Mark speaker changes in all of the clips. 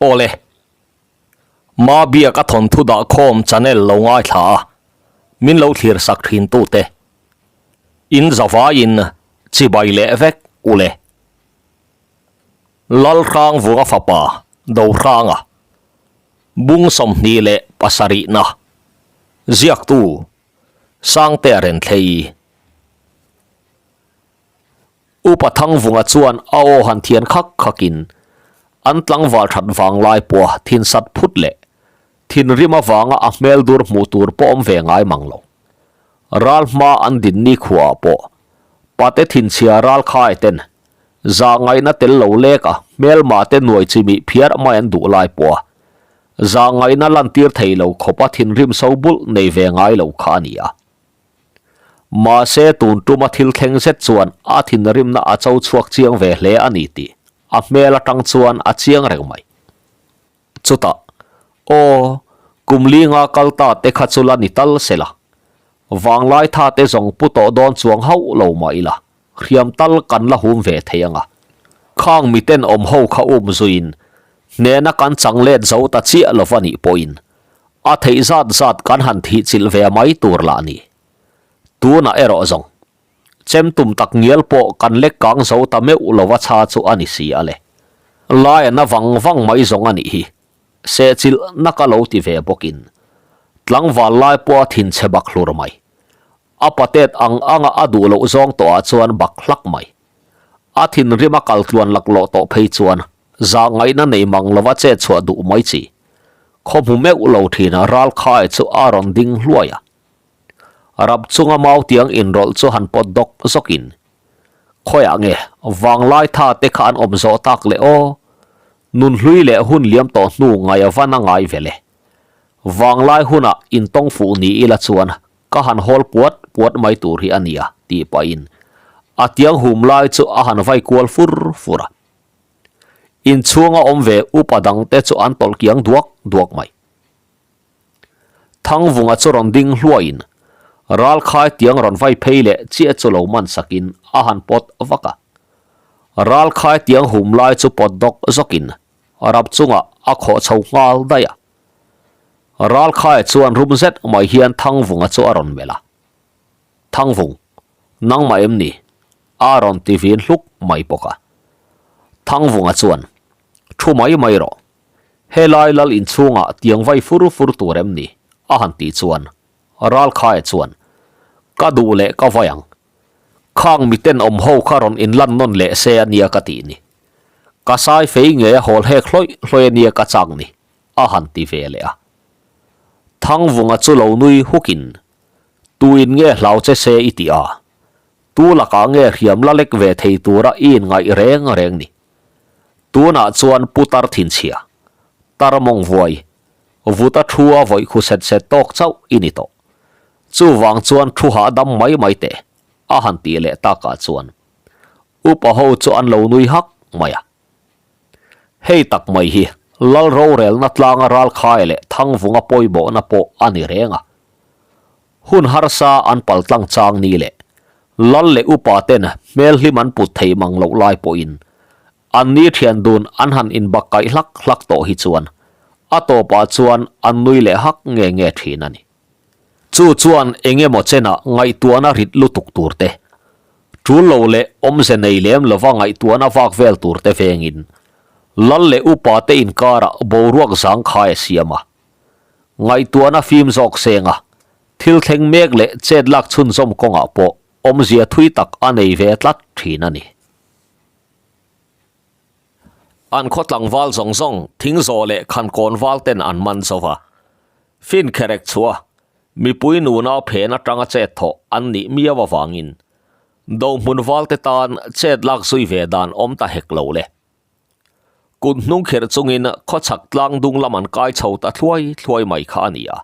Speaker 1: Awle. Ma biak a thawnthu dah khawm channel lo ngaithla a, min lo thlir sak thin tute. In zavaiin chibai leh vek ule. Lalhrangvunga fapa Dohranga bung 27na ziaktu Sangtea Renthlei. Upa Thangvunga chuan a aw han thian khak khakin an tlangval that vanglai pawha thin sat phut leh thinrim avanga a hmel dur hmuh tur pawh awm ve ngai mang lo. Ral hma an din ni khuaah pawh pate thinchhia ral khai ten zah ngaihna tel lo lek a hmelma te nuai chimih phiar mai an duh lai pawha zah ngaihna lantir thei lo khawpa thinrim so bulh nei ve ngai lo kha a ni a. Mahse tun tuma thil thleng zet chuan a thinrimna a cho chhuak chiang ve hle a ni tih a hmel atang chuan a chiang reng mai. Chutah, Aw, kum linga kal ta te kha chu la ni tal se la. Vanglai tha te zawng pu tawh dawn chuang hauh lo mah ila, hriam tal kan la hum ve thei ang a. Khang miten awm ho kha um zuiin hnehna kan chang let zo ta chiah lo va nih pawhin a theih zat zat kan han thih chilh ve mai tur lah ni. Tunah erawh zawng, chem tum tak ngial pawh kan lek kang zo ta meuh lova cha chu a ni si a le. Lai a na vang vang mai zawng a nih hi, sehchilh na ka lo ti ve bawkin tlangval lai pawh a thinchhe bak hlur mai. A patet ang anga a duh loh zawng tawhah chuan bak hlak mai. A thinrim a kal tluan laklawh tawh phei chuan zahngaihna nei mang lova chet chhuah duh mai chi. Khaw hmu meuh lo thin ral khai chu a rawn ding hluai a. Rap chunga mau tiang inrawlh chu han pawt dawk zawkin, Khawiah nge vanglai tha te kha an awm zawh tak le aw? Nun hlui leh hun liam tawh hnu ngaia van a ngai ve le. Vanglai hunah intawng fuh ni ila chuan ka han hawl puat puat mai tur hi a nia tih pahin a tiang hum lai chu a han vai kual fur fur a. Inchhunga awm ve upa dangte chu an tawlh kiang duak duak mai. Thangvunga chu rawn ding hluaiin ral khai tiang rawn vai phei leh chiah chu lo man sakin a han pawt vak a. Ral khai tiang hum lai chu pawt dawk zawkin rap chungah a khawh chho nghal daih a. Ral khai chuan rum zet mai hian Thangvunga chu a rawn melh a. Thangvung, nangmah em ni? A rawn ti vin hluk mai bawk a. Thangvunga chuan, Thu mai mai rawh. Helai lal inchhungah tiang vai fur fur tur em ni? A han tih chuan Ralkhaia chuan, Ka duh leh ka vai ang. Khang miten awm ho kha rawn inlan nawn leh se a nia ka tih ni. Ka sai fei ngei a hawl hek hlawih hlawih a nia ka chak ni, a han ti ve leh a. Thangvunga chu lo nui hukin, Tuin nge hlau che se i tih a? Tu lakah nge hriam la lek ve thei tura i inngaih reng reng ni? Tunah chuan putar thinchhia, tar mawng vuai, vuta thu a vawih khu set set tawk chauh i ni tawh. Chuvang chuan thu hahdam mai mai teh, a han tih leh takah chuan upa ho chu an lo nui hak mai a. Hei tak mai hi Lal rorelna tlanga ralkhai leh thangvunga pawimawhna pawh a ni reng a. Hun harsa an pal tlang chang ni leh Lal leh upa ten hmel hlim an put thei mang loh lai pawhin an ni thian dun an han inbak kaih hlak hlak tawh hi chuan a tawpah chuan an nui leh hak nge nge thin a ni. Chu chuan eng emaw chenah ngaihtuahna rit lutuk tur te, tul lo leh awmze nei lem lova ngaihtuahna vak vel tur te vengin Lal leh upa te inkarah boruak zangkhai a siam a. Ngaihtuahna fim zawk seng a, thil thleng mek leh chet lak chhunzawm kawngah pawh awmzia thui tak a nei ve tlat thin a ni. An khaw tlangval zawng zawng thingzaw leh khankawn val ten an man zo va, fin kherek chhuah mipui nunau phen atanga chet thawh an nih miau avangin dohmun valte tan chet lak zui ve dan awm ta hek lo le. Kut hnung kherh chungin khawchhak tlang dung lam an kai chho ta thluai thluai mai kha a ni a.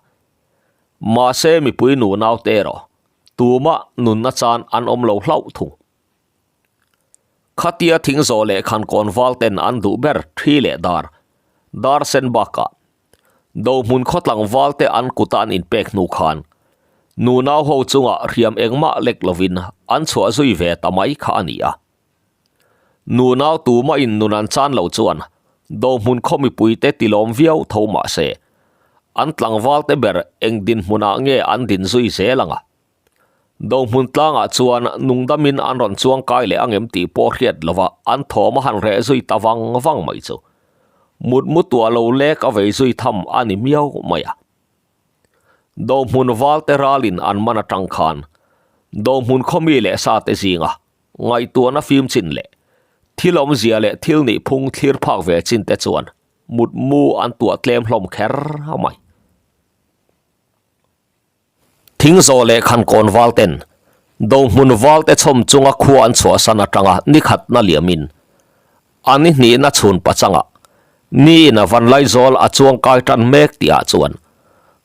Speaker 1: Mahse mipui nunau te erawh tumah nunna chan an awm lo hlauh thung. Khatia thingzawh leh khankawn val ten an duh ber thi leh dar, dar sen bakah Dohmun khawtlang val te an kuta an inpek hnu khan nunau ho chungah hriam engmah lek lovin an chhuah zui ve ta mai kha a ni a. Nunau tumah in nun an chan lo chuan Dohmun khaw mipuite tilawm viau tho mah se, an tlangvalte ber eng dinhmunah nge an din zui zel ang a? Dohmun tlangah chuan nungdamin an rawn chuang kai leh ang em tih pawh hriat lova an thawm a han reh zui ta vang vang mai chu mutmu tuah lo lek a vei zui tham a ni miau mai a. Dohmun valte ralin an man atang khan Dohmun khaw mi leh sate zinga ngaihtuahna fim chin leh thil awmzia leh thil nih phung thlir phak ve chin te chuan mutmu an tuah tlem hlawm kher mai. Thingzawh leh Khankawn valten Dohmun valte chhawm chunga khua an chhuahsan atanga ni khatna liamin a ni hnihna chhun pachangah niin a Vanlaizawl a chuang kai tan mek tihah chuan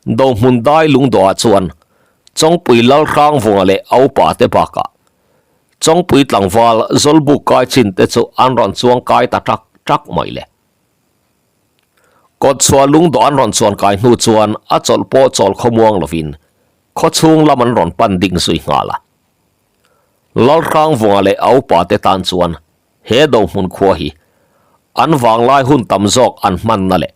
Speaker 1: Dohmun dai lungdawhah chuan Chawngpui Lalhrangvunga leh a upa te bakah Chawngpui tlangval Zawlbuk kai chin te chu an rawn chuang kai ta ṭak ṭak mai le. Kawtchhuah lungdawh an rawn chuan kai hnu chuan a chawlh pawh chawl khawmuang lovin khawchhung lam an rawn pan ding zui nghal a. Lalhrangvunga leh a upa te tan chuan he dohmun khua hi an vanglai hun tam zawk an hmanna leh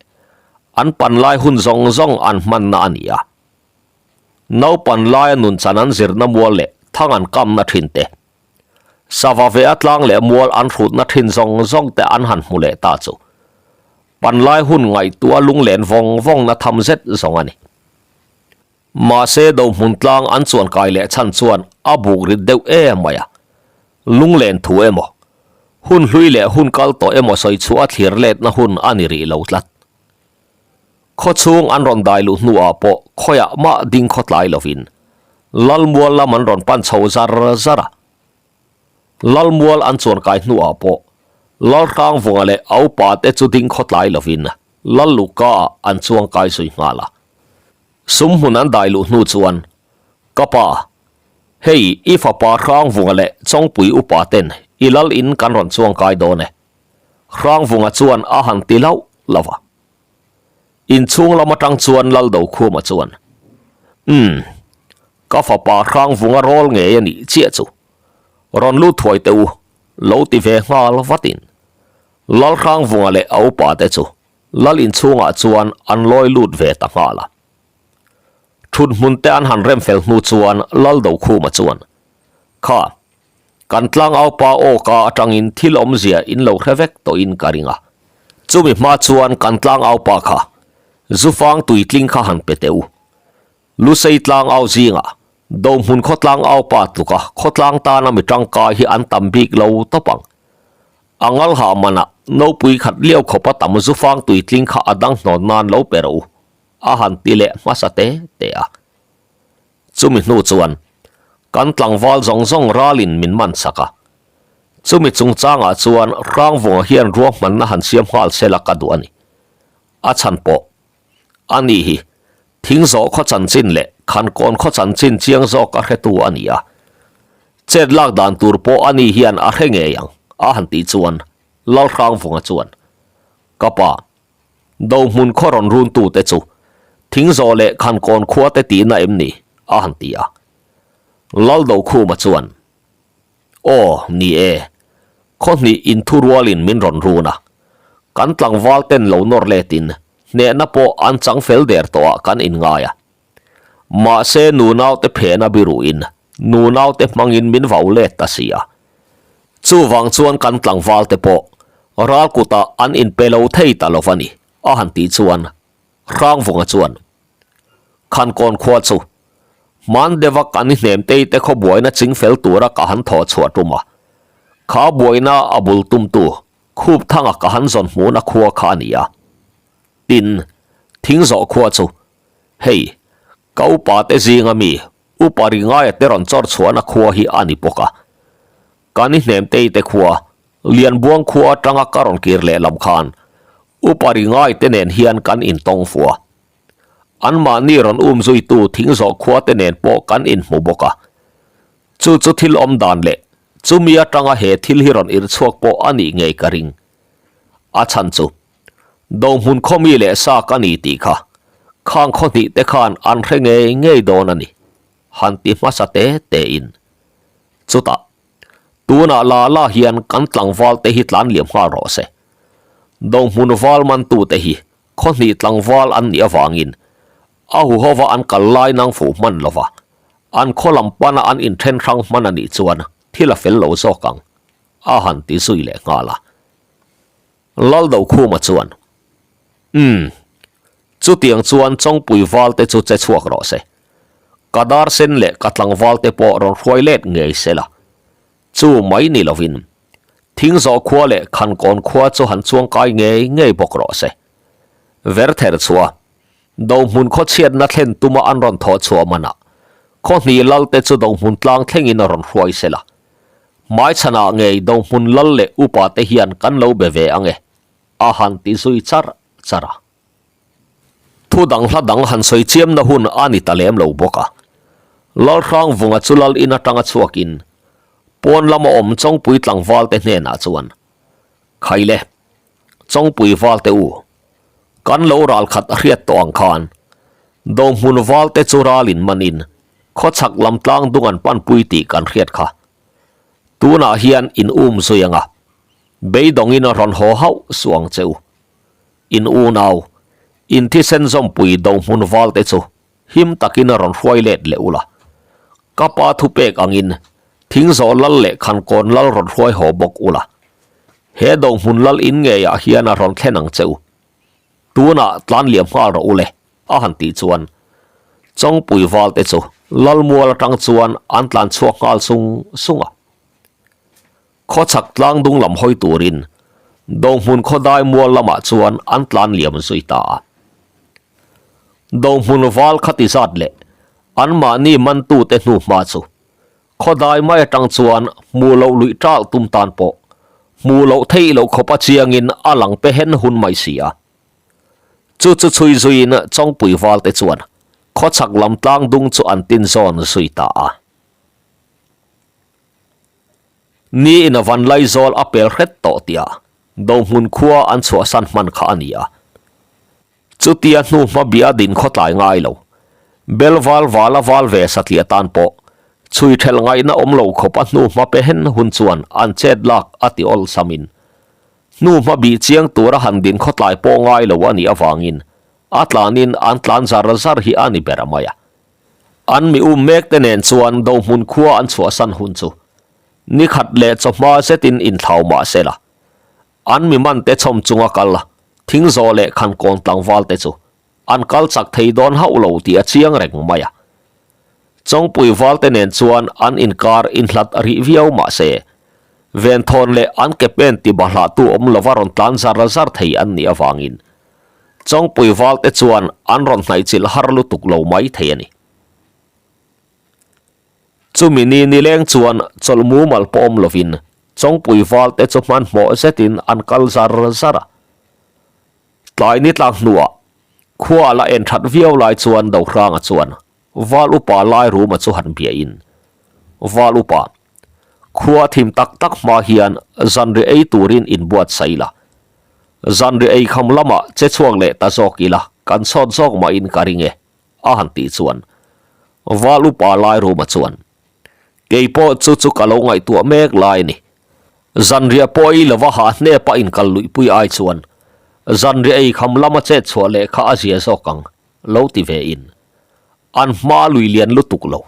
Speaker 1: an panlai hun zawng zawng an hmanna a ni a. Naupan laia nunchan an zirna mual leh thang an kamna thin te, sava ve a tlang leh mual an hrutna thin zawng zawng te an han hmu leh ta chu panlai hun ngaihtuah lunglen vawng vawngna tham zet zawng a ni. Mahse dohmun tlang an chuan kai leh chhan chuan a buk rit deuh em mai a, lunglen thu emaw, hun hlui leh hun kal tawh emaw sawi chhuah a thlir letna hun a ni rih lo tlat. Khawchhung an rawn dai luh hnuah pawh khawiah mah ding khawtlai lovin Lalmual lam an rawn pan chho zar zar a. Lalmual an chuan kai hnuah pawh Lalhrangvunga leh a upa te chu ding khawtlai lovin Lalluka-ah an chuang kai zui nghal a. Sum hmun an dai luh hnu chuan, Ka pa, hei i fapa Hrangvunga leh Chawngpui upa ten i lal in kan rawn chuang kai dawn e. Hrangvunga chuan a han ti lauh lauh a. Inchhung lam atang chuan Laldokhuma chuan, Umm, ka fapa Hrangvunga rawl ngei a nih chiah chu. Rawn lut thuai teh u, lo ti ve nghal vatin. Lalhrangvunga leh a upa te chu Lal inchhungah chuan an lawi lut ve ta nghal a. Thut hmun te an han rem fel hnu chuan Laldokhuma chuan, Kha, kan tlangaupa aw ka atangin thil awmzia in lo hre vek tawhin ka ring a. Chumi hma chuan kan tlangaupa kha Zufang tuitling kha han pe teh u. Lusei tlangau zingah Dohmun khawtlangaupa tluka khawtlang tana mi tangkai hi an tam bik lo tawp ang. A ngalha manah nopui khat liau khawpa tam zufang tuitling kha a dang hnawn nan lo pe rawh u, a han ti leh hmasa te te a. Chumi hnu chuan kan tlangval zawng zawng ralin min man chak a. Chumi chungchangah chuan Hrangvunga hian ruahmanna han siam nghal sela ka duh a ni. A chhan pawh a ni hi Thingzawh khaw chanchin leh Khankawn khaw chanchin chiang zawk a hretu a ni a. Chet lak dan tur pawh a ni hian a hre ngei ang, a han tih chuan Lalhrangvunga chuan, Ka pa, Dohmun khaw rawn runtute chu Thingzawh leh Khankawn khua te tihna em ni? a han ti a. Laldokhuma chuan, Aw, ni e. Khaw hnih inthurualin min rawn run a. Kan tlangval ten lo nawr letin hnehna pawh an chang fel der tawhah kan inngai a. Mahse nunaute phena biruhin nunaute hmangin min vau let ta si a. Chuvang chuan kan tlangvalte pawh ral kutah an inpe lo thei ta lo va ni, a han tih chuan Hrangvunga chuan, Khankawn khua chu Hmandeva kan i hnemtei te khaw buaina ching fel tura ka han thawh chhuah tum a, kha buaina a bul tumtu Khupthanga ka han zawn hmuhna khua kha a ni a. Tin, Thingzawh khua chu hei ka upa te zinga mi upa ringaia te rawn chawr chhuahna khua hi a ni bawk a. Kan i hnemtei te khua Lianbuang khua atanga ka rawn kir leh lam khan upa ringai te nen hian kan intawng fu a. Anmahni rawn um zuitu Thingzawh khua te nen pawh kan inhmu bawk a. Chu chu thil awm dan leh chumi atanga he thil hi rawn irhchhuak pawh a nih ngei ka ring. A chhan chu Dohmun khaw mi leh sa ka ni tih kha khang khaw hnih te khan an hre ngei ngei dawn a ni, han ti hmasa te te in. Chutah, tunah la la hian kan tlangval te hi tlan liam nghal rawh se. Dohmun val mantute hi khaw hnih tlangval an nih avangin a huhova an kal lai nang fuh hman lova, an khaw lam pana an inthen hrang hman a nih chuan thil a fel lo zawk ang, a han ti zui leh nghal a. Laldokhuma chuan, Umm, chutiang chuan Chawngpui valte chu che chhuak rawh se. Ka dar sen leh ka tlangvalte pawh rawn hruai let ngei se la. Chu mai ni lovin, Thingzawh khua leh Khankawn khua chu han chuang kai ngei ngei bawk rawh se. Verther chua, Dohmun khawchhiatna thlen tuma an rawn thawh chhuah manah, khaw hnih lalte chu Dohmun tlang thlengin a rawn hruai se la. Hmaichhanah ngei Dohmun lal leh upa te hian kan lo be ve ang e, a han ti zui char char a. Thu dang hla dang han sawi chiamna hun a ni ta lem lo bawk a. Lalhrangvunga chu lal in atanga chhuakin pawn lama awm Chawngpui tlangvalte hnenah chuan, Khaile, Chawngpui valte u, kan lo ral khat a hriat tawh ang khan Dohmun valte chu ralin manin khawchhak lam tlang dung an panpui tih kan hriat kha. Tunah hian in um zui anga beidawngin rawn haw hauh suh ang che u. In unau, in thisen zawmpui Dohmun valte chu him takin a rawn hruai let leh ula. Ka pa thupek angin Thingzawh lal leh Khankawn lal rawn hruai haw bawk ula. He Dohmun lal in ngeiah hian a rawn thlen ang che u. Tunah tlan liam nghal rawh u le, a han tih chuan Chawngpui valte chu Lalmual atang chuan an tlan chhuak nghal sung sung a. Khawchhak tlang dung lam hawi turin Dohmun khawdai mual lamah chuan an tlan liam zui ta a. Dohmun val kha ti zat leh anmahni mantute hnu hma chu khawdai mai atang chuan hmuh loh luih ṭalh tum tan pawh hmuh loh theih loh khawpa chiangin a lang pe hen hun mai si a. Chu chu chhui zuiin Chawngpui valte chuan khawchhak lam tlang dung chu an tin zawn zui ta a. Ni in a van Laizawl a pel hret tawh tia Dohmun khua an chhuahsan hman kha a ni a. Chutia hnu hma bia din khawtlai ngai lo. Bel val vala val ve satliah tan pawh chhui thelh ngaihna awm lo khawp a hnu hma pe hen hun chuan an chet lak a ti awlsamin hnu hma bih chiang tura han din khawtlai pawh ngai lo a nih avangin a tlanin an tlan zar zar hi a ni ber mai a. An mi um mek te nen chuan Dohmun khua an chhuahsan hun chu ni khat leh chawhma zetin inthlau mah se la, an mi man te chhawm chunga kal Thingzawh leh Khankawn tlangval te chu an kal chak thei dawn hauh lo tih a chiang reng mai a. Chawngpui val te nen chuan an inkar inhlat rih viau mah se, Venthawn leh an ke pen ti bahlahtu awm lova rawn tlan zar zar thei an nih avangin Chawngpui valte chuan an rawn hnaihchilh har lutuk lo mai thei a ni. Chumi ni nileng chuan chawlh mumal pawh awm lovin Chawngpui valte chu hmanhmawh zetin an kal zar zar a. Tlai ni tlak hnuah khua la en that viau lai chuan Dohranga chuan Val upa Lairuma chu han biahin, Val upa, khua thim tak tak hma hian zanri ei turin inbuatsaih la. Zanri ei kham lamah che chhuak leh ta zawk ila kan chhawt zawk mahin ka ring e, a han tih chuan Val upa Lairuma chuan, Kei pawh chu chu ka lo ngaihtuah mek lai a ni. Zanriah pawh ei lova hah hnepa inkal luihpui ai chuan zanri ei kham lama chet chhuah leh kha a zia zawk ang, lo ti ve in. An hma lui lian lutuk lo.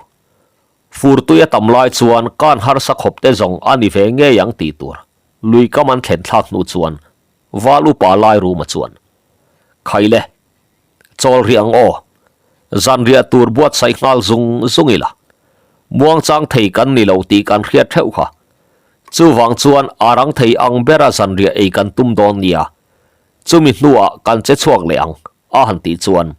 Speaker 1: Furtui a tam lai chuan kan harsa khawp te zawng a ni ve ngei ang tih tur. Lui kam an thlen thlak hnu chuan Val upa Lairuma chuan, Khaile, chawl rih ang aw. Zanriah tur buatsaih nghal zung zung ila. Muangchang thei kan ni lo tih kan hriat theuh kha. Chuvang chuan a rang thei ang bera zanriah ei kan tum dawn nia. Chumi hnuah kan che chhuak leh ang, a han tih chuan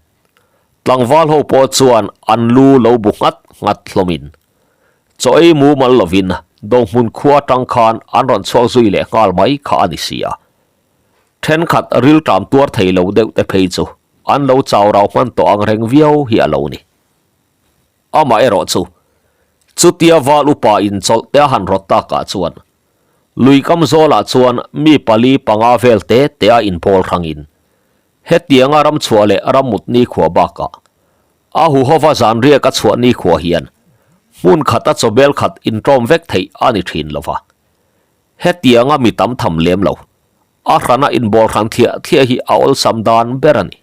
Speaker 1: tlangval ho pawh chuan an lu lo bu nghat nghat hlawmin chaw ei mumal lovin Dohmun khua atang khan an rawn chhuak zui leh nghal mai kha a ni si a. Thenkhat rilṭam tuar thei lo deuh te phei chu an lo chau rau hman tawh ang reng viau hi a lo ni. Amah erawh chu chutia val upa inchawlh te a han rawt takah chuan lui kam zawlah chuan mi pali panga vel te te a inbawl hrangin Hetianga ram chhuah leh ram mut nikhua bakah a huhova zanriak a chhuah nikhua hian hmun khata chawbel khat inṭawm vek theih a ni ṭhin lo va. Hetianga mi tam tham lem lo. A hrana inbawl hran thliah thliah hi a awlsam dan ber a ni.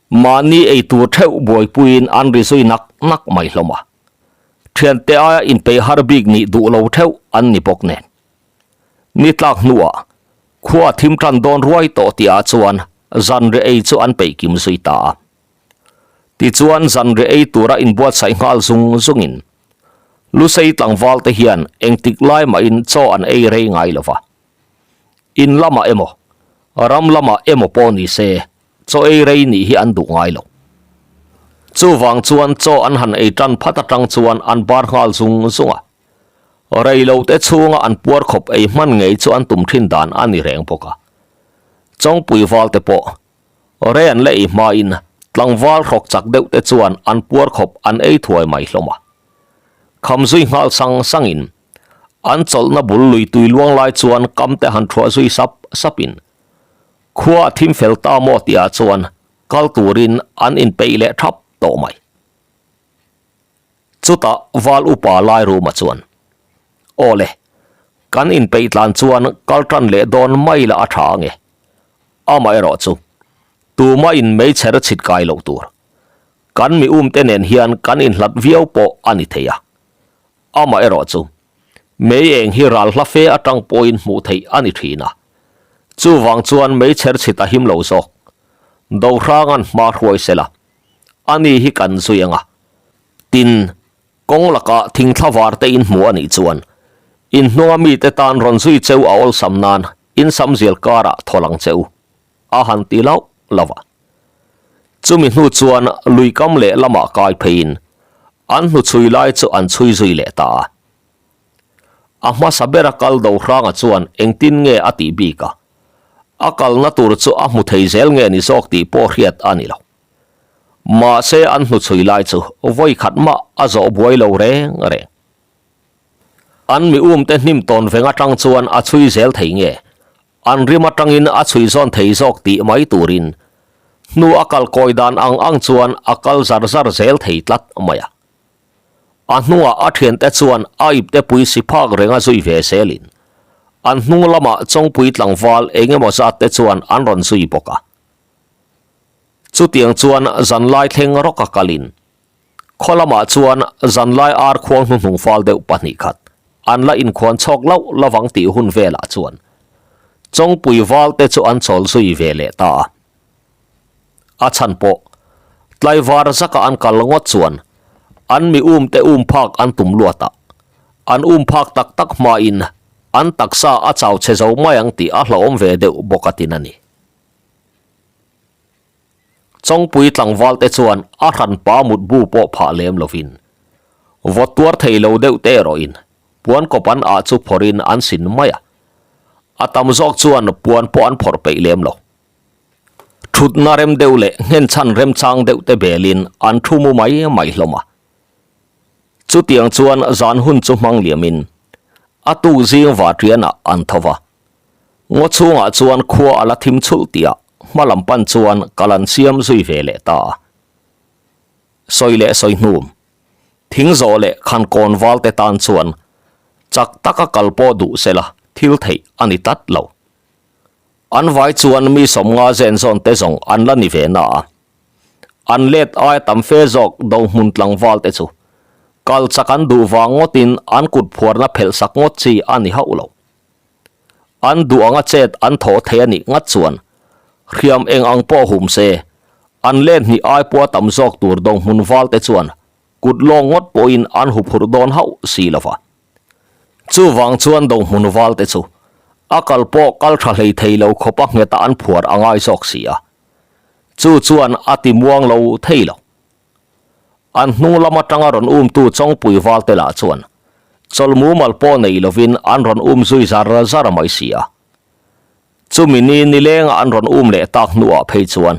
Speaker 1: Mahni ei tur theuh buaipuiin an ri zui nak nak mai hlawm a. Thiante aia inpeih har bik nih duh lo theuh an ni bawk nen. Ni tlak hnuah khua thim tan dawn ruai tawh tihah chuan zanriah ei chu an peih kim zui ta a. Tichuan zanriah ei tura inbuatsaih nghal zung zungin Lusei tlangval te hian engtik lai mahin chaw an ei rei ngai lo va. In lamah emaw, ram lamah emaw pawh ni se chaw ei rei nih hi an duh ngai lo. Chuvang chuan chaw an han ei tan phat atang chuan an bar nghal zung zung a. Rei lo te chhunga an puar khawp ei hman ngei chu an tum thin dan a ni reng bawk a. Chawngpui val te pawh Rei an la ei hmain tlangval hrawk chak deuh te chuan an puar khawp an ei thuai mai hlawm a. Kham zui nghal sang sangin an chawlhna bul lui tui luang lai chuan kam te han thuah zui sap sapin khua a thim fel ta maw tihah chuan kal turin an inpeih leh thap tawh mai. Chutah val upa Lairuma chuan, Aw le, kan inpeih tlan chuan kal tan leh dawn mai la a tha ange. Amaherawh chu, tuma in meichher chhit kai loh tur. Kan mi umte nen hian kan inhlat viau pawh a ni thei a. Amaherawh chu, mei eng hi ral hla fe atang pawhin hmuh theih a ni thin a. Chuvang chuan meichher chhit a him lo zawk. Dohranga'n hma hruai sela, ani hi kan zui ang a. Tin, kawng lakah thingthla var te in hmu a nih chuan, in hnunga mite tan rawn zui cheu a awlsam nan in samzial karah thaw lang che u, a han ti lauh lauh a. Chumi hnu chuan lui kam leh lamah kai pheiin an hnuchhui lai chu an chhui zui leh ta a. A hmasa bera kal do hranga chuan engtin nge a tih bik a, a kalna tur chu a hmu thei zel nge ni zawk tih pawh hriat a ni lo. Mahse an hnuchhui lai chu vawi khat mah a zawh buai lo reng reng. An mi umte hnim tawn veng atang chuan a chhui zel thei nge, an rim atangin a chhui zawn thei zawk tih mai turin hnu a kal kawi dan ang ang chuan a kal zar zar zel thei tlat mai a. A hnungah a thiante chuan a ipte pui si phak renga zui ve zelin an hnung lamah Chawngpui tlangval eng emaw zat te chuan an rawn zui bawk a. Chutiang chuan zanlai thleng rawk a kalin khaw lamah chuan zanlai ar khuang hnuhnung fal deuh pahnih khat an la inkhuan chhawk lauh lovang tih hun velah chuan Chawngpui val te chu an chawl zui ve leh ta a. A chhan pawh tlaivar zaka an kal ngawt chuan an mi um te um phak an tum luat a, an um phak tak tak hmain an taksa a chau chhe zo mai ang tih a hlauhawm ve deuh bawk a tin a ni. Chawngpui tlangval te chuan a hranpa mutbu pawh phah lem lovin vawt tuar thei lo deuh te erawhin puan kawp an ah chu phawrhin an sin mai a, a tam zawk chuan puan pawh an phawrh peih lem lo. Thutna rem deuh leh nghenchhan remchang deuh te belin an thu mu mai mai hlawm a. Chutiang chuan zan hun chu hmang liamin a tuk zing vatrianah an tho va. Ngaw chhungah chuan khua a la thim chhulh tihah hma lam pan chuan kal an siam zui ve leh ta a. Sawi leh sawi hnum, thing zawh leh khan kawn val te tan chuan chak taka kal pawh duh sela thil theih a ni tlat lo. An vai chuan mi sawmnga zen zawn te zawng an la ni ve na a. An let aia tam fe zawk do hmun tlangval te chu kal chak an duh vang ngawtin an kut phuarna phelh sak ngawt chi a ni hauh lo. An duh anga chet an thawh thei a nih ngat chuan hriam eng ang pawh hum se, an let hnih ai pawha tam zawk tur dohmun val te chuan kut lawng ngawt pawhin an huphurh dawn hauh si lo va. Chuvang chuan dohmun val te chu a kal pawh kal tha hlei thei lo khawpa ngheta an phuar a ngai zawk si a, chu chuan a ti muang lo thei lo. An hnung lam atanga rawn umtu Chawngpui valte lah chuan chawlh mumal pawh nei lovin an rawn um zui zar zar mai si a. Chumi ni nilenga an rawn um leh tak hnuah phei chuan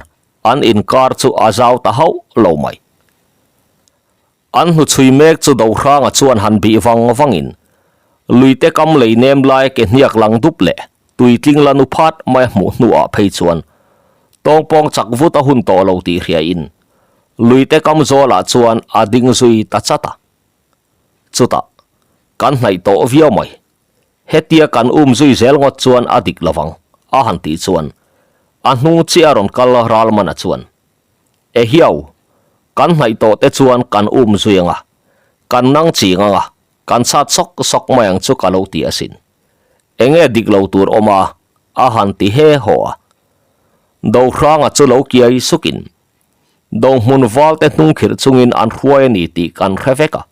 Speaker 1: an inkar chu a zau ta hauh lo mai. An hnuchhui mek chu Dohranga chuan han bih vang vangin luite kam lei nem lai ke hniak lang dup leh Tuitling la nu phat mai a hmuh hnuah phei chuan tawngpawng chak vut a hun tawh lo tih hriain luite kam zawlah chuan a ding zui ta chat a. Chutah, kan hnaih tawh viau mai. Hetia kan um zui zel ngawt chuan a dik lovang, a han tih chuan a hnung chiah a rawn kal Ralmana chuan, Ehiau, kan hnaih tawh te chuan kan um zui anga, kan nang ching anga, kan sat sawk sawk mai ang chu ka lo ti asin. Enge dik lo tur awm a, a han ti he haw a. Dohranga chu lo kiai sukin, Dohmun valte hnung khirh chungin an hruai a ni tih kan hre vek a.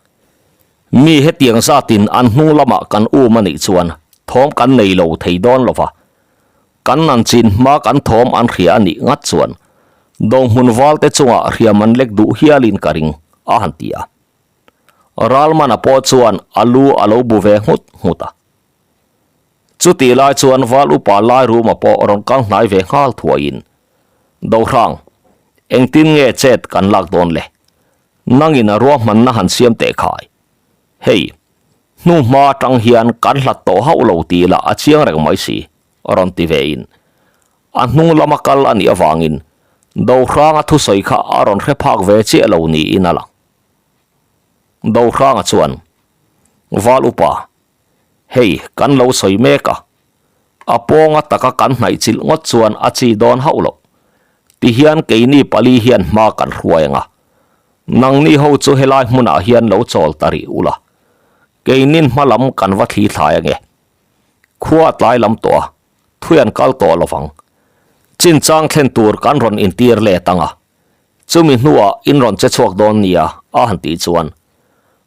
Speaker 1: Mi hetiang zatin an hnung lamah kan um a nih chuan thawm kan nei lo thei dawn lo va. Kan nan chin hma kan thawm an hria a nih ngat chuan Dohmun valte chungah hriam an lek duh hialin ka ring, a han ti a. Ralmana pawh chuan a lu a lo bu ve nghut nghut a. Chutih lai chuan Val upa Lairuma pawh rawn kal hnai ve nghal thuaiin, Dohrang, engtin nge chet kan lak dawn le? Nangin a ruahmanna han siam teh khai. Hei, hnu hma atang hian kan hlat tawh hauh lo tih lah a chiang reng mai si, rawn ti vein. A hnung lama kal a nih avangin Dohranga thusawi kha a rawn hre phak ve chiah lo niin a lang. Dohranga chuan, Val upa, Hei, kan lo sawi mek a. A pawnga taka kan hnaih chilh ngawt chuan a chi dawn hauh loh. Tihian keini pali hian hma kan hruai ang a. Nangni ho chu helai hmunah hian lo chawl ta rih ula. Keinin hma lam kan va thli thlai ange. Khua a tlai lam tawh a, thui an kal tawh lovang. Chinchang thlen tur kan rawn intir let ang a. Chumi hnuah in rawn che chhuak dawn nia a han tih chuan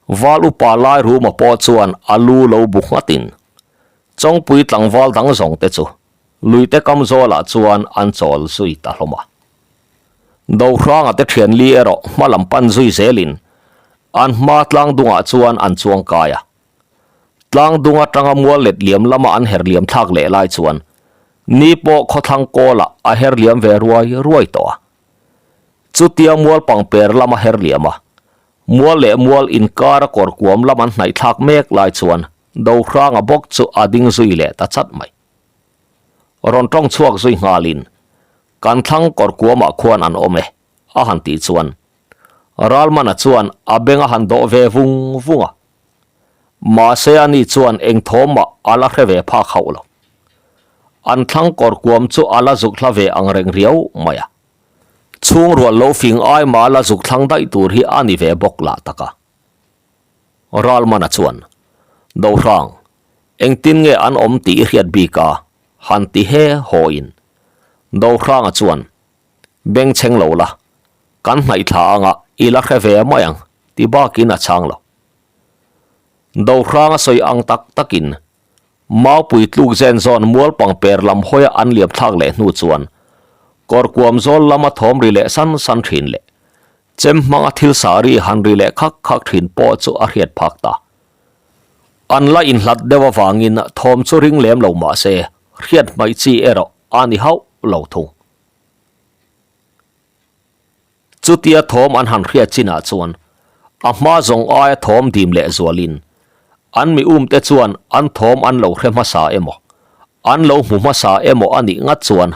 Speaker 1: Val upa lai ruma pawh chuan a lu lo bu nghatin Chawngpui tlangval dang zawng te chu luite kam zawlah chuan an chawl zui ta hlawm a. Dohranga te thianli erawh hma lam pan zui zelin an hma tlang dungah chuan an chuang kai a. Tlang dung atanga mual let liam lama an her liam thlak leh lai chuan ni pawh khawthlang kawlah a her liam ve ruai ruai tawh a. Chutia mual pangper lama her liam a, mual leh mual inkara kawr kuam lam an hnaih thlak mek lai chuan Dohranga bawk chu a ding zui leh ta chat mai. Rawn tawng chhuak zui nghalin, Kan thlang kawr kuamah khuan an awm e, a han tih chuan Ralmana chuan a beng a han dawh ve vung vung a. Mahse ani chuan eng thawmah a la hre ve phak hauh lo. An thlang kawr kuam chu a la zuk hla ve ang reng riau mai a. Chhung rual lo fing ai mah la zuk thlang daih tur hi a ni ve bawk lah tak a. Ralmana chuan, Dohrang, engtin nge an awm tih i hriat bik a? han ti he haw in. Dohranga chuan, Bengchheng lo la, kan hnaih thla anga i la hre ve mai ang ti bakin a chhang lo. Dohranga sawi ang tak takin Maupui tluk zen zawn mual pangper lam hawia an liam thlak leh hnu chuan kawr kuam zawl lama thawm ri leh san san thin leh chem hmanga thil sa ri han ri leh khak khak thin pawh chu a hriat phak ta. An la inhlat deuh avangin thawm chu ring lem lo mah se hriat hmaih chi erawh a ni hauh lo thung. Chutia thawm an han hriat chinah chuan a hma zawng aia thawm dim leh zualin an mi umte chuan an thawm an lo hre hmasa emaw, an lo hmu hmasa emaw a nih ngat chuan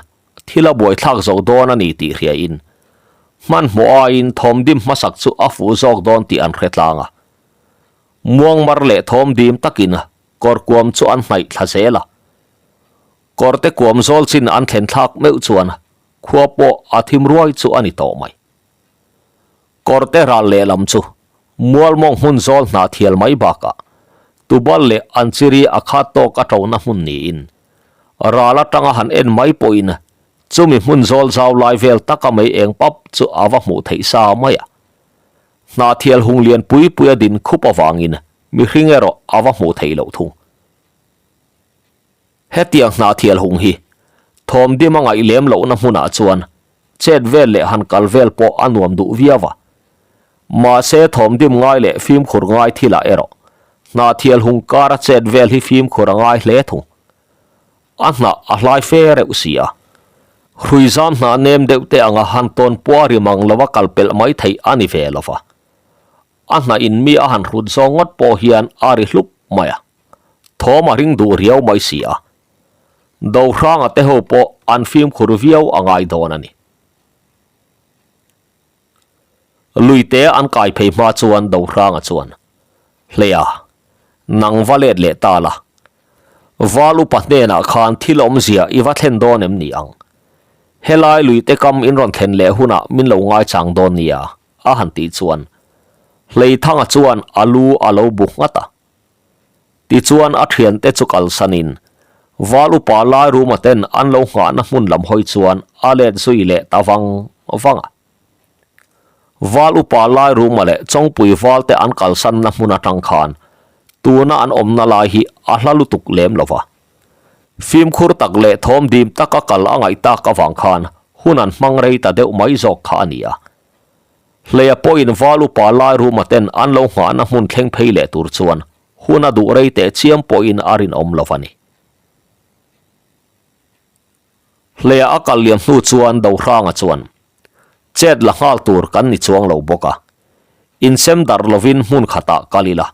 Speaker 1: thil a buaithlak zo dawn a ni tih hriain hmanhmawh aiin thawm dim hmasak chu a fuh zawk dawn tih an hre tlang a. Muangmar leh thawm dim takin kawr kuam chu an hnaih thla zel a. Kawrte kuam zawl chin an thlen thlak meuh chuan Khua pawh a thim ruai chu a ni tawh mai. Kawrte ral lehlam chu Mualmawng hmun zawl hna thial mai bakah Tubal leh Anchiri a khat tawk a ṭona hmun niin ral atanga han en mai pawhin chumi hmun zawl zau lai vel taka mei eng pap chu a va hmuh theih sa mai a. Hnahthial hung lian pui pui a din khup avangin mihring erawh a va hmuh theih loh thung. Hetiang hnahthial hung hi thawm dim a ngaih lem lohna hmunah chuan chet vel leh han kal vel pawh a nuam duh viau a. Mahse thawm dim ngai leh fimkhur ngai thilah erawh hnahthial hung kara chet vel hi fimkhur a ngai hle thung. A hnah a hlai fe reuh si a. Hrui zam hnah nem deuh te anga han tawn pua ri mang lova kal pelh mai theih a ni ve lova. A hnah in mi a han hrut zawng ngawt pawh hian a ri hlup mai a. Thawm a ring duh riau mai si a. Dohranga te ho pawh an fimkhur viau a ngai dawn a ni. Luite an kai phei hma chuan Dohranga chuan, Hleia, nang va let leh ta la. Val upa hnenah khan thil awmzia i va thlen dawn em ni ang? Helai luite kam in rawn thlen leh hunah min lo ngaichang dawn nia, a han tih chuan Hleithanga chuan a lu a lo bu nghat a. Tichuan a thiante chu kalsanin Val upa Lairuma ten an lo nghahna hmun lam hawi chuan a let zui leh ta vang vang a. Val upa Lairuma leh Chawngpui valte an kalsanna hmun atang khan tuna an awmna lai hi a hla lutuk lem lo va. Fimkhur tak leh thawm dim taka kal a ngaih tak avang khan hun an hmang rei ta deuh mai zawk kha a ni a. Hleia pawhin val upa Lairuma ten an lo nghahna hmun thleng phei leh tur chuan hun a duh rei teh chiam pawhin a rinawm lo a ni. Hleia a kal liam hnu chuan Dohranga chuan, Chet la nghal tur kan ni chuang lo bawk a, insem darh lovin hmun khatah kal ila,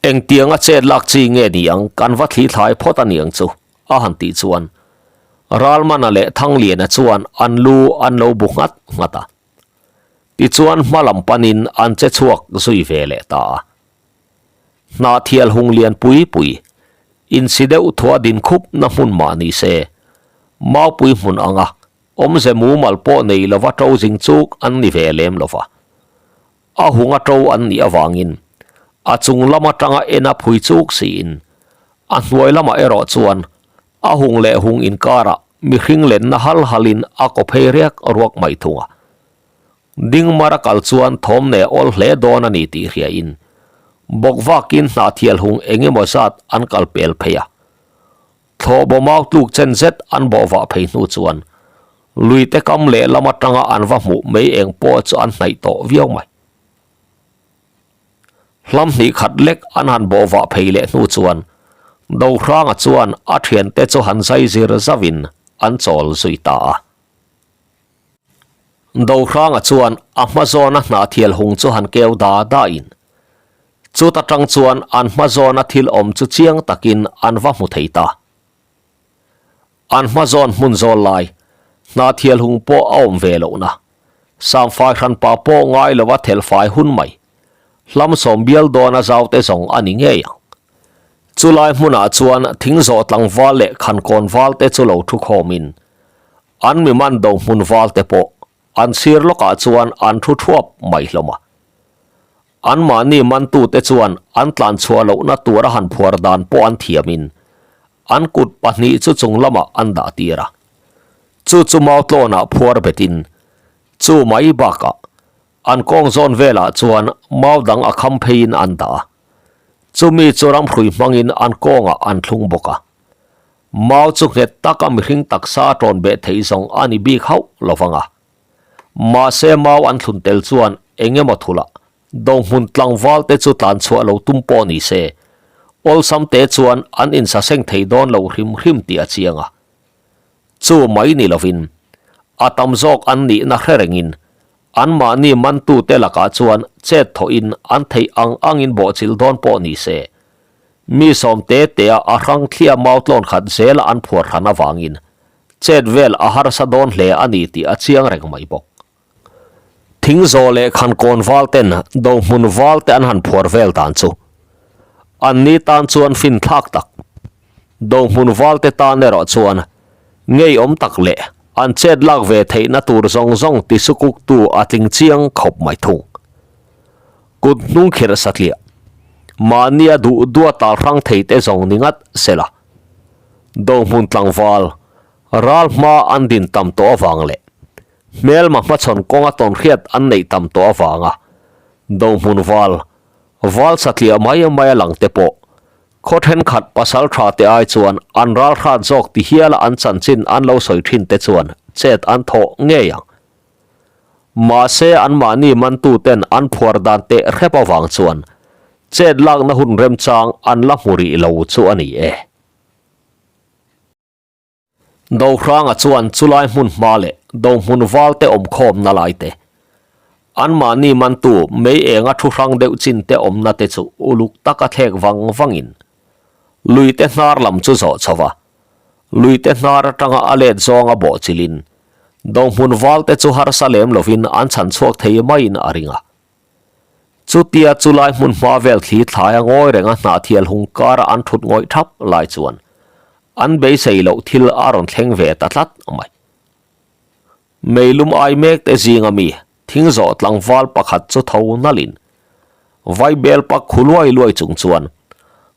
Speaker 1: engtianga chet lak chi nge ni ang kan va thli thlai phawt a niang chu, a han tih chuan Ralmana leh Thangliana chuan an lu an lo bu nghat nghat a. Tichuan hma lam panin an che chhuak zui ve leh ta a. Hnahthial hung lian pui pui, insi deuh thuah din khup na hmun mah ni se, maupui hmun anga awmze mumal pawh nei lova ṭo zing chuk an ni ve lem lova. A hunga ṭo an nih avangin a chung lam aṭanga en a phui chuk siin a hnuai lamah erawh chuan a hung leh hung inkarah mihring lenna hal halin a kaw phei riak ruak mai thung a. Ding mara kal chuan thawm nei a awl hle dawn a ni tih hriain bawkvakin hnahthial hung eng emaw zat an kal pel phei a. Thlawhbaw mau tluk chen zet an bawhvah phei hnu chuan luite kam leh lam atanga an va hmuh mai eng pawh chu an hnaih tawh viau mai. Hlam hnih khat lek an han bawhvah phei leh hnu chuan Dohranga chuan a thiante chu han zai zir zauhin an chawl zui ta a. Dohranga chuan a hma zawna hnahthial hung chu han keu da da in, chuta tang chuan an hma zawna thil awm chu chiang takin an va hmu thei ta. An hma zawn hmun zawl lai, hnahthial hung pawh a awm ve lohna, samfai hranpa pawh ngai lova thelfai hun mai, hlamsawm bial dawna zaute zawng a ni ngei ang. Chulai hmunah chuan thingzawh tlangval leh khankawn valte chu lo thu khawmin, An mi man do hmun val te pawh an sir lawkah chuan an thu thuap mai hlawm a. Anmahni mantute chuan an tlan chhuah lohna tura han phuar dan pawh an thiamin an kut pahnih chu chung lamah an dah tir a. Chu chu mautlawnah phuar betin chu mai bakah an kawng zawn velah chuan mau dang a kham pheiin an dah a. Chumi chu ramhrui hmangin an kawngah an thlung bawk a. Mau chu nghet taka mihring taksa a ṭawn beh theih zawng a ni bik hauh lo vang a. Mahse mau an thlun tel chuan eng emaw thula dohmun tlangval te chu tlan chhuah lo tum pawh ni se, awlsam te chuan an insaseng thei dawn lo hrim hrim tih a chiang a. Chu mai ni lovin a tam zawk an nihna hre rengin anmahni mantute lakah chuan chet thawhin an theih ang angin bawhchilh dawn pawh ni se, Mi sawm te tea a hrang thlia mau tlawn khat zela an phuar hran avangin chet vel a harsa dawn hle a ni tih a chiang reng mai bawk. Thingzaw leh Khankawn val ten Dohmun val te an han phuar vel dan chu an ni tan chuan fin thlak tak. Dohmun val te tan erawh chuan ngeiawm tak leh an chet lak ve theihna tur zawng zawng tisukuktu a tling chiang khawp mai thung. Kut hnung khirh satliah. Mahnia duh duah tal hrang thei te zawng ni ngat sela. Dohmun tlangval, ral hma an din tam tawh avang leh hmelma hmachhawn kawnga tawnhriat an neih tam tawh avanga Dohmun val, val satliah mai mai a lang te pawh khaw thenkhat pasal tha te ai chuan an ral hrat zawk ti hiala an chanchin an lo sawi thin te chuan chet an thawh ngei ang. Mahse anmahni mantuten an phuar dan teh hrep avang chuan chet lakna hun remchang an la hmu rih lo chu a ni e. Dohranga chuan chulai hmun hma leh dohmun valte awmkhawmna lai te, anmahni mantu mei enga thu hrang deuh chin te awmna te chu uluk taka thlek vang vangin luite hnar lam chu zawh chho va, Luite hnar atanga a let zawnga bawhchilhin dohmun valte chu harsa lem lovin an chhan chhuak thei maiin a ring a. Chutia chulai hmun hma vel thli thlaia ngawi renga hnahthial hung kara an thut ngawih thap lai chuan. An beisei loh thil a rawn thleng ve ta tlat mai. Meilum ai mek te zinga mi thingzawh tlangval pakhat chu tho nalhin vaibel pak khu luai luai chung chuan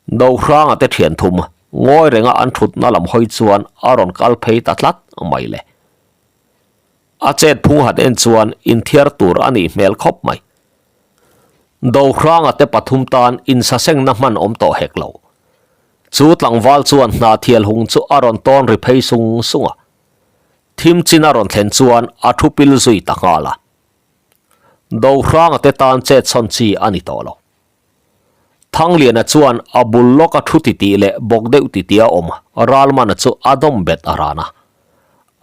Speaker 1: Dohranga te thian thum ngawi renga an thutna lam hawi chuan a rawn kal phei ta tlat mai le. A chet phung han en chuan inthiar tur a nih hmel khawp mai. Dohranga te pathum tan insasengna hman awm tawh hek lo. Chu tlangval chuan hna thial hung chu a rawn tawn ri phei sung sung a. Thim chin a rawn thlen chuan a thu pil zui ta nghal a. Dohranga te tan chet chhawn chi a ni tawh lo. Thangliana chuan a bul lawka thu titih leh bawk deuh titih a awm Ralmana chu a dawm bet a ran a.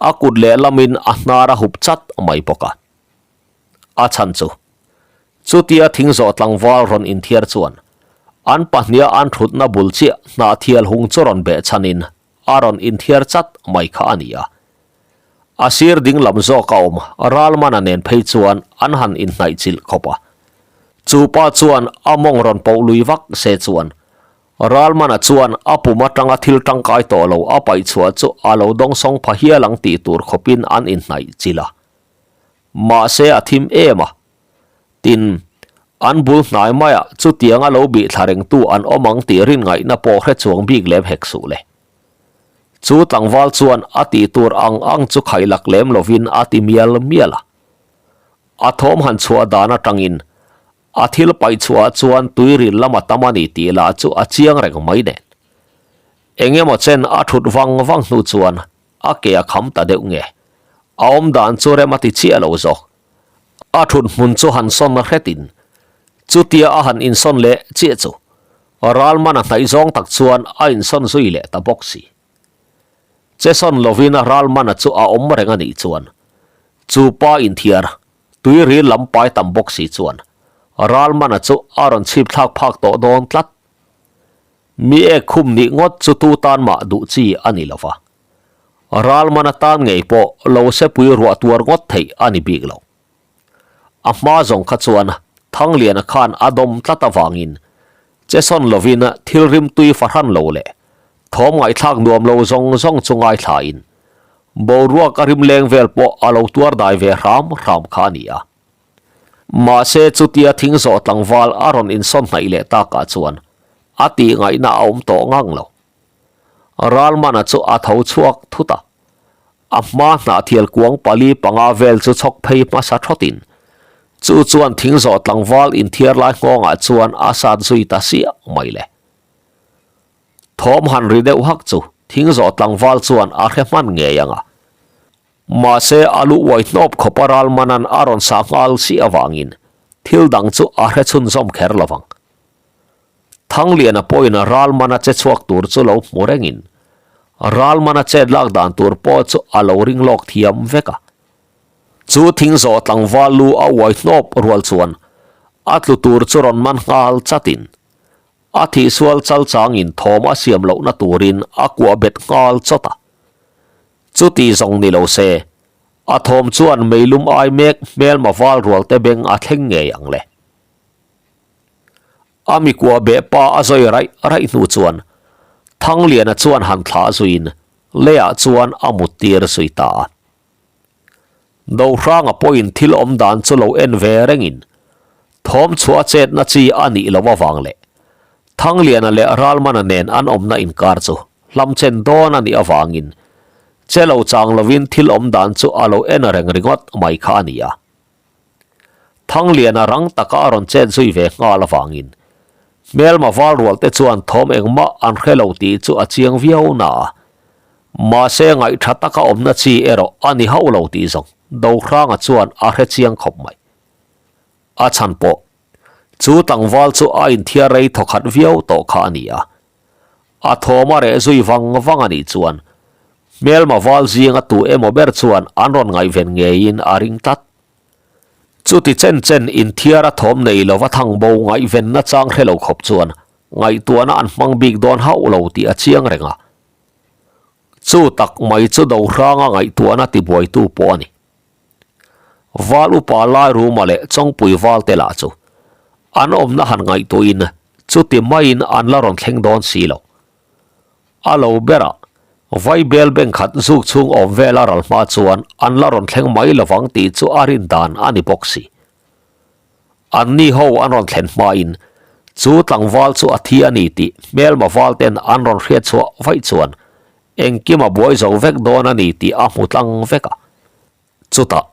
Speaker 1: A kut lehlamin a hnar a hup chat mai bawk a. A chhan chu. Chutia thingzawh tlangval rawn inthiar chuan an pahniha an thutna bul chiah hnahthial hung chu rawn beh chhanin a rawn inthiar chat mai kha a ni a. A sir ding lam zawk a awm Ralmana nen phei chuan an han inhnaih chilh khawp a. Chu pa chuan a mawng rawn poh lui vak se chuan Ralmana chuan a pum atanga thil tangkai tawh lo a paih chhuah chu a lo dawngsawng pha hial ang tih tur khawpin an inhnaih chilh a. Mahse a thim em a. Tin, an bul hnai maiah chutianga lo bih thla rengtu an awm ang tih rin ngaihna pawh hre chuang bik lem hek suh le. Chu tlangval chuan a tih tur ang ang chu khailak lem lovin a ti mial mial a. A thawm han chhuah dan atangin a thil paih chhuah chuan tuiril lam a tam a ni tih lah chu a chiang reng mai nen. Eng emaw chen a thut vang vang hnu chuan a ke a kham ta deuh nge? A awm dan chu rem a ti chiah lo zawk. A thut hmun chu han sawn hretin chutia a han insawn leh chiah chu Ralman a hnaih zawng tak chuan a insawn zui leh ta bawk si. Che sawn lovin Ralmana chu a awm reng a nih chuan chu pa inthiar tuiril lam pai tam bawk si chuan Ralmana chu a rawn chhip thlak phak tawh dawn tlat. Mi ek khum nih ngawt chu tu tan mah duh chi a ni lo va. Ralman atan ngei pawh lo sepui ruah tuar ngawt theih a ni bik lo. A hma zawng kha chuan Thangliana khan a dawm tlat avangin che sawn lovin thil rimtui fahran lo leh thawm ngaihthlak nuam lo zawng zawng chu ngaithlain boruak a rim leng vel pawh a lo tuar dai ve hram hram kha a ni a. Mahse chutia thingzawh tlangval a rawn insawn hnaih leh takah chuan a tih ngaihna a awm tawh ngang lo. Ralmana chu a tho chhuak thut a, a hma hnahthial kuang pali panga vel chu chhawk phei hmasa thawtin chu chuan thingzawh tlangval inthiar lai nghawngah chuan a sat zui ta siah mai le. Thawm han ri deuh hak chu thingzawh tlangval chuan a hre hman ngei ang a. Mahse, a lu uai hnawp khawpa Ralmanan a rawn sah nghal si avangin thil dang chu a hre chhunzawm kher lo vang. Thangliana pawhin Ralmana che chhuak tur chu lo hmu rengin Ralmana chet lak dan tur pawh chu a lo ring lawk thiam vek a. Chu thingzawh tlangval lu a uai hnawp rual chuan a tlu tur chu rawn man nghal chatin a thihsual chal changin thawm a siam lohna turin a kuah bet nghal chawt a. Chuti zawng ni lo se, a thawm chuan meilum ai mek hmelma val rual te beng a thleng ngei ang le. A mikua beh pa a zawi raih raih hnu chuan Thangliana chuan han thlah zuiin leiah chuan a mut tir zui ta a. Dohranga pawhin thil awm dan chu lo en ve rengin thawm chhuah chetna chi a nih loh avang leh Thangliana leh Ralmana nen an awmna inkar chu hlam chen dawn a nih avangin che lo chang lovin thil awm dan chu a lo en reng ringawt mai kha a ni a. Thangliana rang taka a rawn chet zui ve nghal avangin hmelma val rual te chuan thawm engmah an hre lo tih chu a chiang viau na a, mahse ngaihtha taka awmna chi erawh a ni hauh lo tih zawng Dohranga chuan a hre chiang khawp mai. A chhan pawh chu tlangval chu a inthiar rei thawkhat viau tawh kha a ni a, a thawm a reh zui vang vang a nih chuan hmelma val zinga tu emaw ber chuan an rawn ngaihven ngeiin a ring tlat. Chuti chen chen inthiar a thawm nei lova thang bo ngaihvenna chang hre lo khawp chuan ngaihtuahna an hmang bik dawn hauh lo tih a chiang reng a. Chu tak mai chu Dohranga ngaihtuahna tibuaitu pawh a ni. Val upa Lairuma leh Chawngpui Valte lah chu an awmna han ngaihtuahin chuti maiin an la rawn thleng dawn si lo. A lo berah. Vaibel beng khat zuk chhung awm vela ral hma chuan an la rawn thleng mai lovang tih chu a rin dan a ni bawk si. Anni ho an rawn thlen hmain chu tlangval chu a thi a ni tih hmelma val ten an rawn hriat chhuah vaih chuan engkim a buai zo vek dawn a ni tih a hmu tlang vek a. Chutah,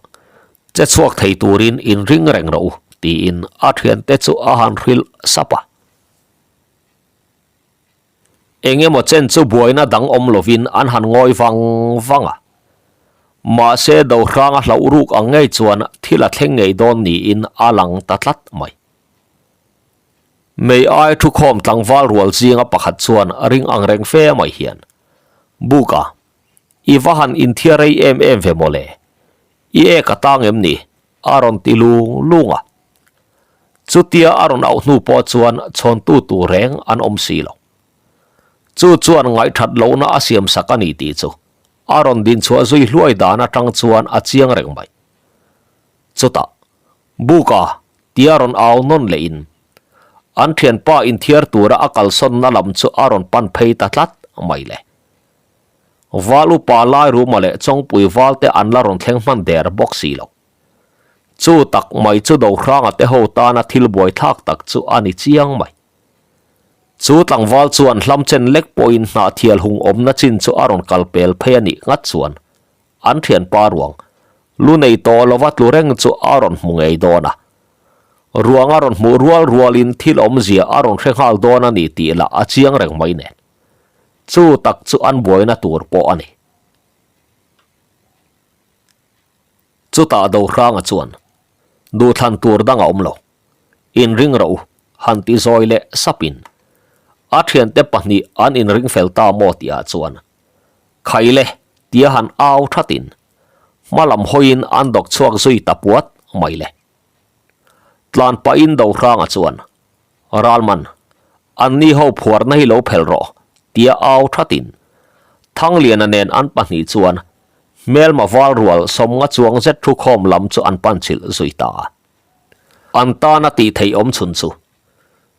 Speaker 1: che chhuak thei turin inring reng rawh u tiin a thiante chu a han hrilh sap a. Eng emaw chen chu buaina dang awm lovin an han ngawi vang vang a. Mahse Dohranga hlauh ruk ang ngei chuan thil a thleng ngei dawn niin a lang ta tlat mai. Mei ai thukhawm tlangval rual zinga pakhat chuan ring ang reng fe mai hian, Buka, i va han inthiar rei em em ve mawle? I ek a tang em ni? A rawn ti lung lung a. Chutia a rawn auh hnu pawh chuan chhawntu tur reng an awm si lo. Chu chuan ngaihthat lohna a siam sak a ni tih chu a rawn dinchhuah zui hluai dan atang chuan a chiang reng mai. Chutah, Buka tia rawn au nawn lehin an thianpa inthiar tura a kalsawnna lam chu a rawn pan phei ta tlat mai le. Val upa Lairuma leh Chawngpui valte an la rawn thleng hman der bawk si lo. Chu tak mai chu Dohranga te ho tana thil buaithlak tak chu a ni chiang mai. Chu tlangval chuan hlamchen lek pawhin hnahthial hung awmna chin chu a rawn kal pel phei a nih ngat chuan an thianpa ruang lu nei tawh lova tlu reng chu a rawn hmu ngei dawn a. Ruang a rawn hmuh rual rualin thil awmzia a rawn hre nghal dawn a ni tih lah a chiang reng mai nen. Chu tak chu an buaina tur pawh a ni. Chutah Dohranga chuan, Duhthlan tur dang a awm lo. Inring rawh u, han ti zawi leh sapin. A thiante pahnih an inring fel ta maw tihah chuan, Khaile tia han au thatin, hma lam hawiin an dawk chhuak zui ta puat mai le. Tlan pahin Dohranga chuan, Ralman, anni ho phuarna hi lo phel rawh, tia au thatin Thangliana nen an pahnih chuan hmelma val rual sawmnga chuang zet thukhawm lam chu an pan chilh zui ta a. An tana tih theih awm chhun chu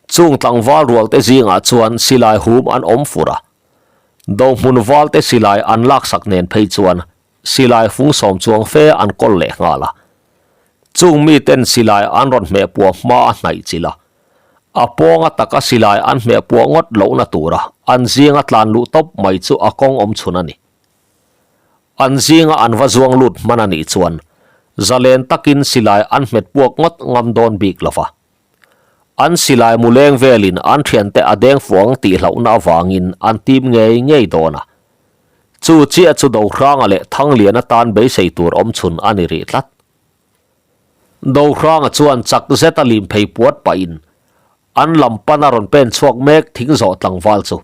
Speaker 1: chung tlangval rual te zingah chuan silai hum an awm fur a, dohmun val te silai an laksak nen phei chuan silai fung sawm chuang fe an kawl leh nghal a. Chung miten silai an rawn hmeh puah hma a hnaih chilh a, a pawnga taka silai an hmeh puah ngawt lohna tura an zinga tlan luh tawp mai chu a kawng awm chhun a ni. An zinga an va zuang lut hman a nih chuan zalen takin silai an hmet puak ngawt ngam dawn bik lo va. An silai mu leng velin an thiante a deng fuang tih hlauhna avangin an tim ngei ngei dawn a. Chu chiah chu Dohranga leh Thangliana tan beisei tur awm chhun a ni rih tlat. Dohranga chuan chak zeta lim phei puat pahin an lam pan a rawn pen chhuak mek thing zawh tlangval chu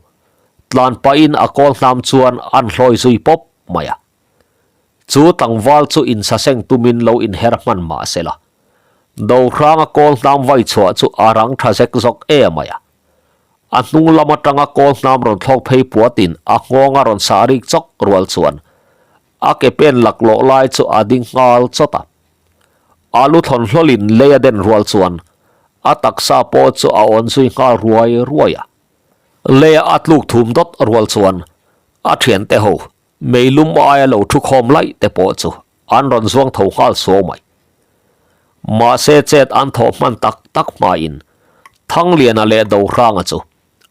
Speaker 1: tlan pahin a kawl hnam chuan an hlawi zui pawp mai a. Chu tlangval chu insaseng tumin lo inher hman mah se la, Dohranga kawl hnam vai chhuah chu a rang tha zek zawk em mai a. A hnung lam atanga kawl hnam rawn thlawk phei puatin a nghawng a rawn sah rik chawk rual chuan a ke pen laklawh lai chu a ding nghal chawt a. A lu thawn hlawlin lei a den rual chuan a taksa pawh chu a awn zui nghal ruai ruai a. Leia a tluk thum dawt rual chuan a thiante ho Meilum aia lo thu khawm laih te pawh chu an rawn zuang tho nghal suau mai. Mahse chet an thawh hman tak tak hmain Thangliana leh Dohranga chu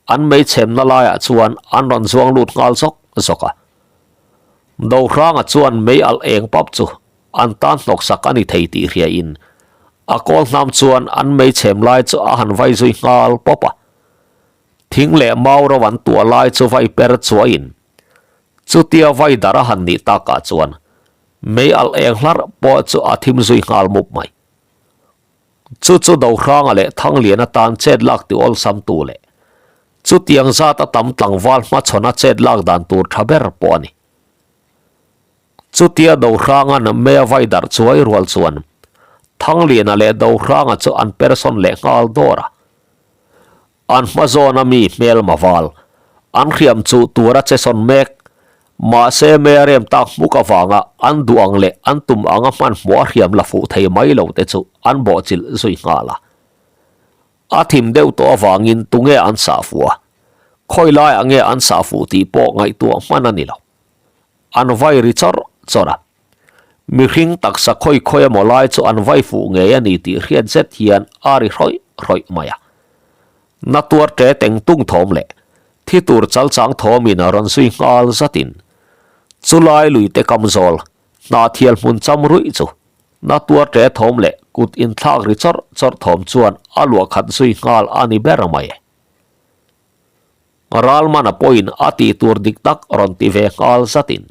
Speaker 1: an meichhemna laiah chuan an rawn zuang lut nghal zawk zawk a. Dohranga chuan mei alh eng pap chu an tan hnawksak a ni thei tih hriain a kawl hnam chuan an meichhem lai chu a han vai zui nghal pawp a. Thing leh mau ro an tuah lai chu vai per chuahin Chutia vai dar a han nih takah chuan mei alh eng hlarh pawh chu a thim zui nghal mup mai. Chu chu Dohranga leh Thangliana tan chet lak ti awlsam tu leh chutiang zat a tam tlangval hmachhawna chet lak dan tur tha ber pawh a ni. Chutia Dohranga'n mei a vai darh chuai rual chuan Thangliana leh Dohranga chu an persawn leh nghal dawr a. An hma zawna mi hmelma val an hriam chu tura che sawn mek. Mahse mei a rem tak hmuk avanga an duh ang leh an tum anga hmanhmawh a hriam la fuh thei mai lo te chu an bawhchilh zui nghal a. A thim deuh tawh avangin tunge an sah fuh a, khawi laiah nge an sah fuh tih pawh ngaihtuah hman a ni lo. an vai ri chawrh chawrh a. Mihring taksa khawi khawi emaw lai chu an vai fuh ngei a ni tih hriat zet hian a ri hrawih hrawih mai a. Na tuar ṭe teng tung thawm leh thi tur chal chang thawmin a rawn zui nghal zatin chulai luite kam zawl hnahthial hmun cham ruih chu na tuar ṭe thawm leh kut inthlak ri chawrh chawrh thawm chuan a luah khat zui nghal a ni ber mai e. Ralmana pawhin a tih tur dik tak rawn ti ve nghal zatin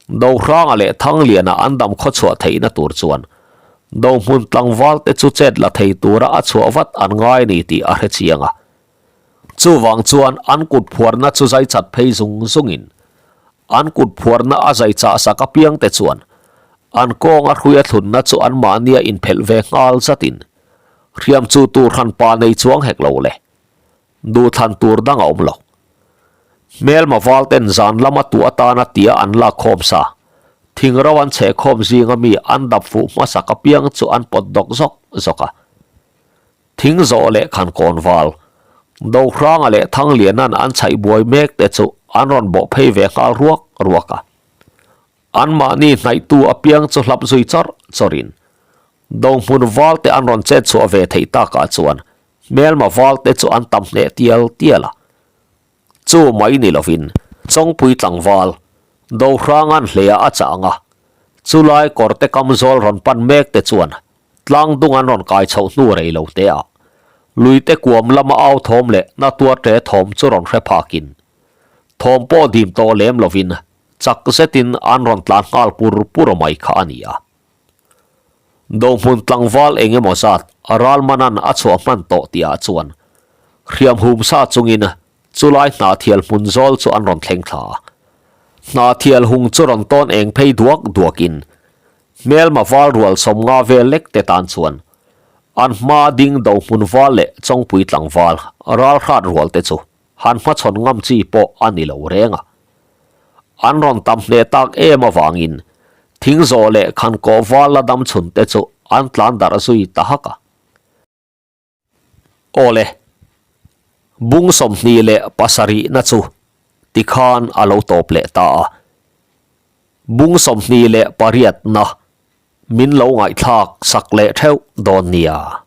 Speaker 1: Dohranga leh Thangliana an dam khawchhuah theihna tur chuan Dohmun tlangval te chu chet la thei tura a chhuah vat an ngai ni tih a hre chiang a. Chuvang chuan an kut phuarna chu zai chat phei zung zungin an kut phuarna a zai chah sak apiang te chuan an kawng a hruia thlunna chu anmahnia inphelh ve nghal zatin hriam chu tur hran pa nei chuang hek lo le. Duhthlan tur dang a awm lo. Hmelma val ten zan lama tu atana tia an lak khawm sa. Thing ro an chheh khawm zinga mi an dap fuh hmasak apiang chu an pawt dawk zawk zawk a. Thing zawh leh khan kawn val, Dohranga leh Thanglianan an chhaih buai mek te chu an rawn bawh phei ve nghal ruak ruak a. Anmahni hnaihtu apiang chu hlap zui chawrh chawrhin Dohmun val te an rawn chet chhuah ve theih takah chuan Hmelma valte chu an tam hneh tial tial a. Chu mai ni lovin Chawngpui tlangval Dohranga'n hleia a chah ang a, chulai kawrte kam zawl rawn pan mek te chuan tlang dung an rawn kai chhoh hnu rei lo te ah luite kuam lama au thawm leh na tuar ṭe thawm chu rawn hre phakin thawm pawh dim tawh lem lovin chak zetin an rawn tlan nghal pur pur mai kha a ni a. Dohmun tlangval eng emaw zat Ralmanan a chhuah hman tawh tihah chuan hriam hum sa chungin chulai hnahthial hmun zawl chu an rawn thleng thla a. Hnahthial hung chu rawn tawn eng phei duak duakin hmelma val rual 50 vel lek te tan chuan an hma ding Dohmun val leh Chawngpui tlangval ralhrat rual te chu han hmachhawn ngam chi pawh a ni lo reng a. An rawn tam hneh tak em avangin thing zawh leh khan kawh val la dam chhun te chu an tlan darh zui ta hak a. Awle, bung 27na chu tikhan a lo tawp leh ta a. Bung 28na min lo ngaihthlak sak leh theuh dawn nia.